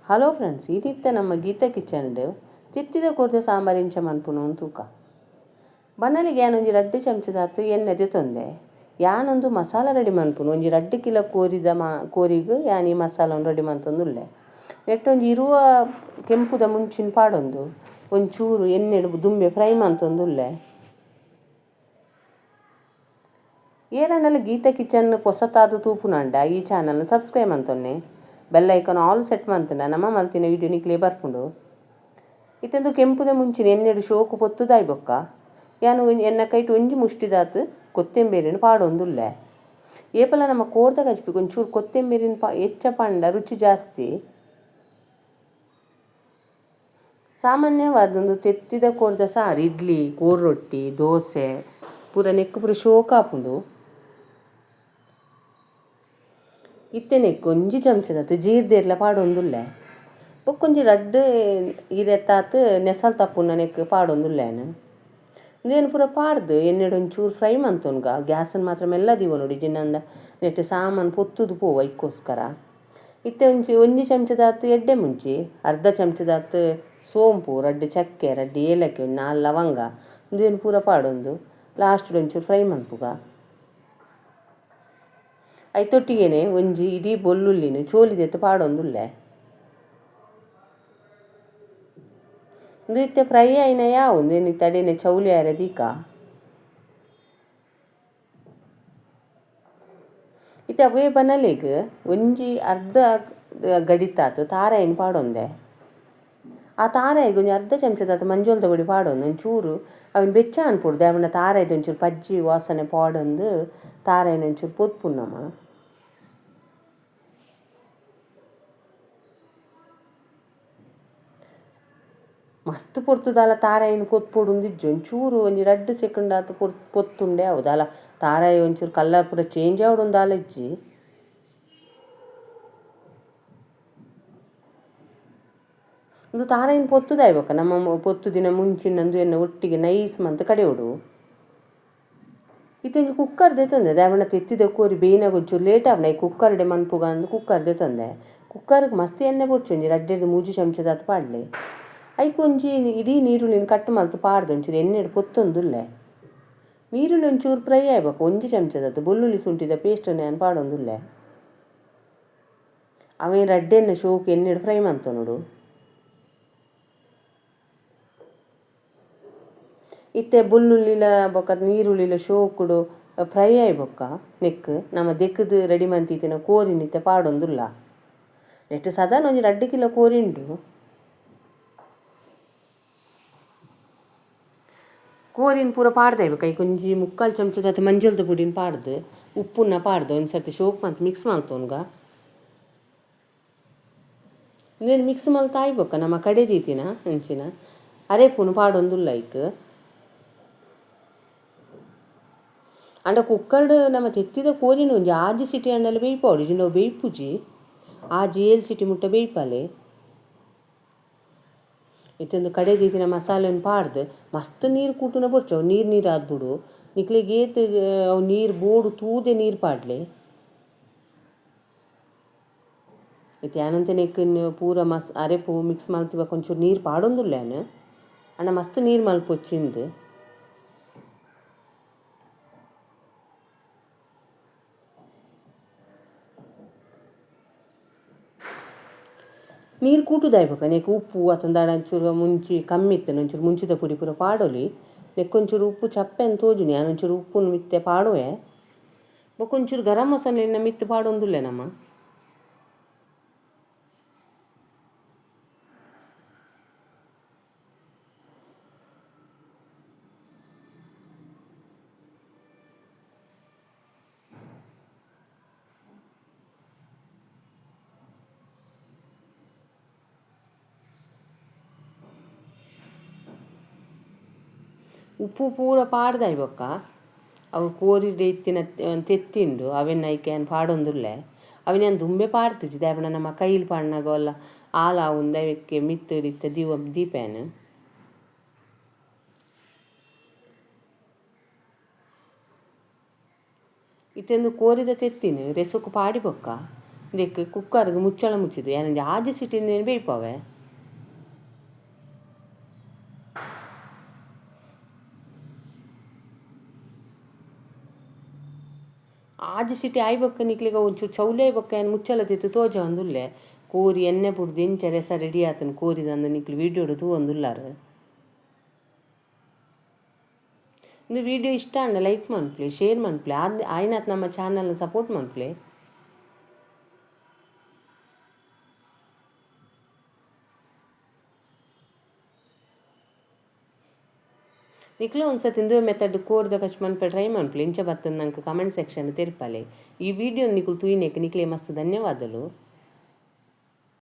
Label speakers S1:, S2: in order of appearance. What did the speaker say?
S1: Hello friends, ಇನಿತ್ತ ನಮ್ಮ Gita kitchen ತೆತ್ತಿದ ಕೋರ್ದ sambar ಇಂಚ ಮನ್ಪುನು ತೂಕ. ಬನ್ನಲಿಗೆ ಯಾನೊಂಜಿ ರಡ್ಡ್ ಚಮಚದಾತ್ ಎಣ್ಣೆ ದೆತೊಂದೆ. ಯಾನೊಂದು ಮಸಾಲ ರೆಡಿ ಮನ್ಪುನು. ಒಂಜಿ 2 ಕಿಲೋ ಕೋರಿದ ಕೋರಿಗ್ ಯಾನ್ ಈ ಮಸಾಲನ್ ರೆಡಿ ಮಂತೊಂದುಲ್ಲೆ. ನೆಟ್ಟೊಂಜಿ ಇರುವ ಕೆಂಪುದ ಮುಂಚಿನ ಪಾಡೊಂದು ಒಂಚೂರು ಎಣ್ಣೆಡ್ ದುಂಬೆ ಫ್ರೈ ಮಂತೊಂದುಲ್ಲೆ. ಏರಂಡಲ ಗೀತಾ ಕಿಚನ್ ಪೊಸತಾದ ತೂಪುನಂಡ ಈ ಚಾನಲ್ನ ಸಬ್ಸ್ಕ್ರೈಬ್ ಮಂತೊನ್ನೆ. ಬೆಲ್ ಐಕಾನ್ ಆಲ್ ಸೆಟ್ ಮಂತುಂಡ ನಮ್ಮ ಮಲ್ತಿನ ವಿಡಿಯೋ ನಿಕ್ಲೆ ಬರ್ಪುಂಡು. ಇತ್ತೊಂದು ಕೆಂಪುದ ಮುಂಚಿನ ಎಣ್ಣೆಡ್ ಶೋಕು ಪೊತ್ತುದಾಯ್ ಬೊಕ್ಕ ಯಾನು ಎನ್ನ ಕೈಟ್ ಒಂಜಿ ಮುಷ್ಟಿದಾತ್ ಕೊತ್ತಂಬರಿನ ಪಾಡೊಂದುಲ್ಲೆ. ಏಪಲ ನಮ್ಮ ಕೋರ್ದ ಕಜ್ಪಿಗ್ ಒಂಚೂರು ಕೊತ್ತಂಬರಿನ ಎಚ್ಚ ಪಂಡ ರುಚಿ ಜಾಸ್ತಿ. ಸಾಮಾನ್ಯವಾದೊಂದು ತೆತ್ತಿದ ಕೋರ್ದ ಸಾರು ಇಡ್ಲಿ, ಕೋರ್ ರೊಟ್ಟಿ, ದೋಸೆ ಪೂರ ನೆಕ್ಕು ಪೂರ ಶೋಕಾಪುಂಡು. ಇತ್ತೆ ನೆಕ್ಕು ಒಂಜಿ ಚಮಚದಾತ್ ಜೀರ್ದೆರ್ಲ ಪಾಡೊಂದುಲ್ಲೆ. ಬೊಕ್ಕೊಂಜಿ ರಡ್ಡ್ ಇರೆತಾತ್ ನೆಸಲ್ ತಪ್ಪುನ ನೆಕ್ಕು ಪಾಡೊಂದುಲ್ಲೆ. ಉಂದೆನ್ ಪೂರ ಪಾಡ್ದು ಎಣ್ಣೆಡ್ ಒಂಚೂರು ಫ್ರೈ ಮಂತೊನ್ಗ. ಗ್ಯಾಸನ್ ಮಾತ್ರ ಮೆಲ್ಲ ದೀವೊನೊಡು ಜಿನ್ನಂದ ನೆಟ್ ಸಾಮಾನು ಪೊತ್ತುದು ಪೋವು ಐಕ್ಕೋಸ್ಕರ. ಇತ್ತೆ ಒಂಜಿ ಒಂಜಿ ಚಮಚದಾತ್ ಎಡ್ಡೆ ಮುಂಚಿ, ಅರ್ಧ ಚಮಚದಾತ್ ಸೋಂಪು, ರಡ್ಡ್ ಚಕ್ಕೆ, ರಡ್ಡ್ ಏಲಕ್ಕಿ, ಒಂಜಿ 4 ಲವಂಗ ಉಂದೆನ್ ಪೂರ ಪಾಡೊಂದು ಲಾಸ್ಟ್ ಒಂಚೂರು ಫ್ರೈ ಮನ್ಪುಗ. ಐತೊಟ್ಟಿಗೆನೆ ಒಂಜಿ ಇಡೀ ಬೊಲ್ಲುಲ್ಲಿನ ಚೋಲಿ ದೆತ್ತ್ ಪಾಡೊಂದುಲ್ಲೆ. ಉಂದು ಇತ್ತೆ ಫ್ರೈ ಆಯಿನ ಯಾವು ಉಂದೆನ್ ತಡೆನೆ ಚೌಲಿ ಆರೆ ದೀಕ. ಇತ್ತೆ ಅವೇ ಬನಲೆಗ್ ಒಂಜಿ ಅರ್ಧ ಗಡಿತಾತ್ ತಾರಾಯಿನ್ ಪಾಡೊಂದೆ. ಆ ತಾರಾಯಿಗ್ ಒಂಜಿ ಅರ್ಧ ಚಮಚದಾತ್ ಮಂಜೊಲ್ದ ಪೊಡಿ ಪಾಡೊಂದು ಒಂಚೂರು ಅವೆನ್ ಬೆಚ್ಚ ಅನ್ಪೊಡು. ದಾಯೆ ತಾರಾಯ್ದ ಒಂಚೂರು ಪಜ್ಜಿ ವಾಸನೆ ಪಾಡೊಂದು ತಾರಾಯಿನ ಒಂಚೂರು ಪೊದ್ಪುನಮ. ಮಸ್ತ್ ಪೊರ್ತುದಾಲ ತಾರಾಯಿನ ಪೊತ್ಪೊಡು ಉಂದಿಜ್ಜಿ. ಒಂಚೂರು ಒಂಜಿ 2 ಸೆಕೆಂಡ್ ಆತ್ ಪೊತ್ತುಂಡೆ ಅವು ದಾಲ ತಾರಾಯಿ ಒಂಚೂರು ಕಲರ್ ಪೂರ ಚೇಂಜ್ ಆವೊಡು ಇಜ್ಜಿ. ಉಂದು ತಾರಾಯಿನ ಪೊತ್ತುದಾಯ್ ಬೊಕ್ಕ ನಮ್ಮ ಪೊತ್ತು ದಿನ ಮುಂಚಿನ ಎನ್ನ ಒಟ್ಟಿಗೆ ನೈಸ್ ಮಂತ್ ಕಡೆಯೋಡು. ಇತ್ತೆ ಒಂಜಿ ಕುಕ್ಕರ್ ದೆತೊಂದೆ. ದಾಯೆ ತೆತ್ತಿದ ಕೋರಿ ಬೇಯ್ನಾಗ ಒಂಚೂರು ಲೇಟ್ ಆಪುಂಡು. ಐಕ್ ಕುಕ್ಕರ್ಡೆ ಮನ್ಪುಗ ಅಂದ್ ಕುಕ್ಕರ್ ದೆತೊಂದೆ. ಕುಕ್ಕರ್ಗ್ ಮಸ್ತ್ ಎಣ್ಣೆ ಬೊಡ್ಚಿ, ಒಂಜಿ 2 3 ಚಮಚದಾತ್ ಪಾಡ್ಲೆ. ಐಕ್ ಒಂಜಿ ಇಡೀ ನೀರುಳ್ಳಿನ ಕಟ್ ಮಲ್ತ್ ಪಾಡ್ದು ಒಂಚೂರು ಎಣ್ಣೆಡ್ ಪೊತ್ತೊಂದುಲ್ಲೆ. ನೀರುಳ್ಳಿ ಒಂಚೂರು ಫ್ರೈ ಆಯ್ ಬೊಕ್ಕ ಒಂಜಿ ಚಮಚದಾತ್ ಬೆಳ್ಳುಳ್ಳಿ ಶುಂಠಿದ ಪೇಸ್ಟನ್ನು ಯಾನ್ ಪಾಡೊಂದುಲ್ಲೆ. ಅವೆನ್ ರಡ್ಡೆನ್ ಶೋಕು ಎಣ್ಣೆಡ್ ಫ್ರೈ ಮಂತೊನೊಡು. ಇತ್ತೆ ಬೆಳ್ಳುಳ್ಳಿಲ ಬೊಕ್ಕ ನೀರುಳ್ಳಿಲ ಶೋಕುಡು ಫ್ರೈ ಆಯ್ ಬೊಕ್ಕ ನೆಕ್ಕ್ ನಮ ದೆಕ್ಕ್ದ್ ರೆಡಿ ಮಂತಿತ್ತಿನ ಕೋರಿನ್ ಇತ್ತೆ ಪಾಡೊಂದುಲ್ಲ. ನೆಟ್ಟ್ ಸಾಧಾರಣ ಒಂಜಿ 2 ಕಿಲೋ ಕೋರಿ ಉಂಡು. ಕೋರಿನ್ ಪೂರ ಪಾಡ್ದಾಯ್ ಬೊಕ್ಕ ಐಕ್ ಒಂಜಿ 3/4 ಚಮಚದಾತ್ ಮಂಜೊಲ್ದ ಪೊಡಿನ್ ಪಾಡ್ದು ಉಪ್ಪುನ್ನ ಪಾಡ್ದು ಒಂಜಿ ಸರ್ತಿ ಶೋಕ್ ಮಂತ್ ಮಿಕ್ಸ್ ಮಲ್ತೊನ್ಗ. ಉಂದೆನ್ ಮಿಕ್ಸ್ ಮಲ್ತ್ ಆಯ್ ಬೊಕ್ಕ ನಮ ಕಡೆ ದೀತಿನ ಅಂಚಿನ ಅರೆಪುನು ಪಾಡೊಂದುಲ್ಲ ಐಕ್. ಆಂಡ ಕುಕ್ಕರ್ಡ್ ನಮ ತೆತ್ತಿದ ಕೋರಿನ ಒಂಜಿ 6 ಸಿಟಿ ಆಂಡಲ ಬೇಯ್ಪಾವೊಡು. ಇಜ್ಜಿಂಡ ಅವು ಬೇಯ್ಪುಜಿ. 6 7 ಸಿಟಿ ಮುಟ್ಟ ಬೇಯ್ಪಾಲೆ. ಇತ್ತೊಂದು ಕಡೆ ದೀತಿನ ಮಸಾಲೆನ್ ಪಾಡ್ದು ಮಸ್ತ್ ನೀರು ಕೂಟುನ ಬೊಡ್ಚಿ, ಅವು ನೀರು ನೀರು ಆದ್ಬಿಡು. ನಿಕ್ಲೆಗ್ ಏತ್ ಅವು ನೀರು ಬೋಡು ತೂದೆ ನೀರು ಪಾಡ್ಲೆ. ಇತ್ತೆ ಯಾನೊಂತೆ ನೆಕ್ಕ್ ಪೂರ ಅರೆಪು ಮಿಕ್ಸ್ ಮಲ್ತ್ ಬೊಕ್ಕ ಒಂಚೂರು ನೀರು ಪಾಡೊಂದುಲ್ಲೆ ಯಾನ್. ಆಂಡ ಮಸ್ತ್ ನೀರು ಮಲ್ಪೊಚ್ಚಿಂದ್. ನೀರು ಕೂಟುದಾಯ್ ಬೊಕ್ಕ ನೆಕ್ಕ್ ಉಪ್ಪು ಅತ್ತಂದ ಒಂಚೂರು ಮುಂಚಿ ಕಮ್ಮಿ ಇತ್ತುಂಡ ಒಂಚೂರು ಮುಂಚಿದ ಪೊಡಿ ಪೂರ ಪಾಡೊಲಿ. ನೆಕ್ಕ್ ಒಂಚೂರು ಉಪ್ಪು ಚಪ್ಪೆನ್ ತೋಜುನಿ ಯಾನ್ ಒಂಚೂರು ಉಪ್ಪುನು ಮಿತ್ತೆ ಪಾಡುವೆ. ಬೊಕ್ಕ ಒಂಚೂರು ಗರಂ ಮಸಾಲೆನ ಮಿತ್ತ್ ಪಾಡೊಂದುಲ್ಲೆ ನಮ. ಉಪ್ಪು ಪೂರ ಪಾಡ್ದಾಯ್ ಬೊಕ್ಕ ಅವು ಕೋರಿಡ್ ಇತ್ತಿನ ತೆತ್ತಿಂಡು ಅವೆನ್ ಐಕ್ ಯಾನ್ ಪಾಡೊಂದುಲ್ಲೆ. ಅವೆನ್ ಯಾನ್ ದುಂಬೆ ಪಾಡ್ತಿಜಿ. ದಾಯೆ ಪಂಡ ನಮ್ಮ ಕೈಲ್ ಪಾಡ್ನಗ ಒಲ್ಲ ಆಲ್ ಆವುಂದು ಅವೆಕ್ಕೆ ಮಿತ್ತ್ ಇತ್ತೆ ದೀಪೇನ್. ಇತ್ತೆಂದು ಕೋರಿದ ತೆತ್ತಿನ ರೆಸೊಕು ಪಾಡಿ ಬೊಕ್ಕ ಇಂದೆಕ್ ಕುಕ್ಕರ್ಗ್ ಮುಚ್ಚಳ ಮುಚ್ಚಿದ್ ಯಾನ್ ಆಜಿ ಸಿಟಿ ಇಂದೆನ್ ಬೇಯ್ಪಾವೆ. ಆಜಿ ಸಿಟಿ ಆಯಿ ಬೊಕ್ಕ ನಿಕ್ಲೆಗ್ ಒಂಚೂರು ಚೌಲಿ ಆಯಿ ಬೊಕ್ಕ ಯಾನ್ ಮುಚ್ಚಳ ದೀತ್ ತೋಜಾವೊಂದುಲ್ಲೆ. ಕೋರಿ ಎಣ್ಣೆ ಬುಡ್ದು ಎಂಚ ರೆಸ ರೆಡಿ ಆತುಂಡು ಕೋರಿದಂದು ನಿಕ್ಲು ವೀಡಿಯೋಡು ತೂವೊಂದುಲ್ಲಾರ್. ಇಂದು ವೀಡಿಯೋ ಇಷ್ಟ ಆಂಡ ಲೈಕ್ ಮನ್ಪುಲೆ, ಶೇರ್ ಮನ್ಪುಲೆ, ಆಯಿನಾತ್ ನಮ್ಮ ಚಾನಲ್ನ ಸಪೋರ್ಟ್ ಮನ್ಪುಲೆ. ನಿಕ್ಲು ಒಂದ್ಸತಿ ಇಂದುವೆ ಮೆಥಡ್ ಕೋರ್ದ ಕಚ್ ಮನ್ಪೆ ಟ್ರೈ ಮನ್ಪುಲೆ, ಇಂಚ ಬತ್ತುಂದು ನಂಕ್ ಕಮೆಂಟ್ ಸೆಕ್ಷನ್ ತೆರಿಪಾಲೆ. ಈ ವಿಡಿಯೋ ನಿಕುಲು ತೂಯಿನೆಕ್ ನಿಕ್ಲೆ ಮಸ್ತ್ ಧನ್ಯವಾದಲು.